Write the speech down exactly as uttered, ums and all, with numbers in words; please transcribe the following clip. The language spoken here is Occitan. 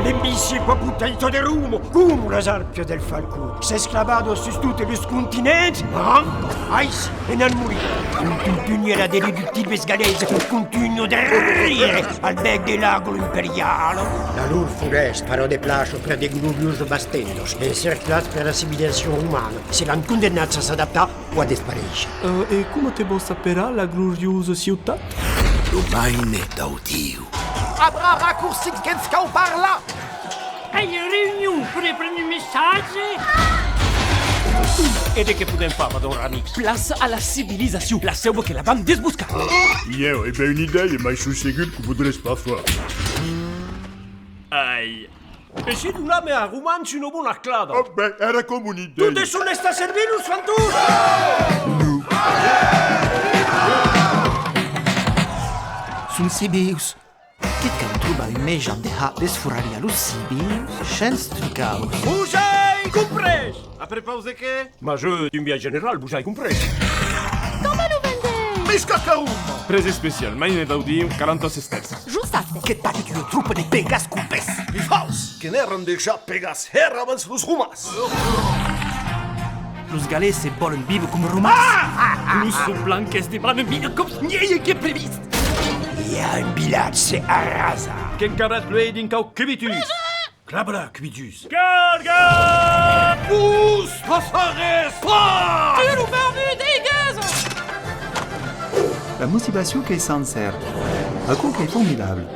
L'invisible poténcia de Roma, coma las arpias del Falcon, s'es clavada sus totes los continents, rampa, aicí, e n'an morit. Contunha la de l'irreductible galesa, contunha de rire al bec de l'agula imperiala. La lor forèsta farà de plaça per de gloriosas bastendas, encerclats per la civilizacion romana. Seràn condemnats a s'adaptar o a desparéisser. Eh, e coma te vòs aperar la gloriosa ciutat? Lo maine dau Diu. Abra raccourci, que'ns cau parlar! Ai reunion per prendre un messatge. E de qué podèm far, madame Ranix? Plaça a la civilizacion, la seuva que la vam desboscar. Ieu ai ben una idèia, mai soi segur qu'o podretz pas far. Ai. E si donam a Romans una bona clada? Oh, ben, èra coma una idèia. Tot de son estar servir los fantons! Son sibius. Que't cau trobar un mejan de har desforrar a los sibius shens trucaus. Vos ai comprés! A prepaus de qué? Mas, eh, d'un biais general, vos ai comprés. Coma lo vendèm? Visca Caroma! Prètz especial, maine dau Diu, quaranta sestèrs. Justat. Que't paguèt ua tropa de pegas copès. Bifaus! Que n'èran dejà pegas hèra abans los romans. Los galés se vòlen víver coma romans. Los blancs es de bona mina còps, n'i a que previst. I a un vilatge a rasar. Que'n cabràs luèi dins quauque cubitus. Clava-la, cubitus. Carga! Vos passarètz pas! Tu lo barbu, dégage! La motivacion qu'ei sincèra. Aquò qu'ei formidable.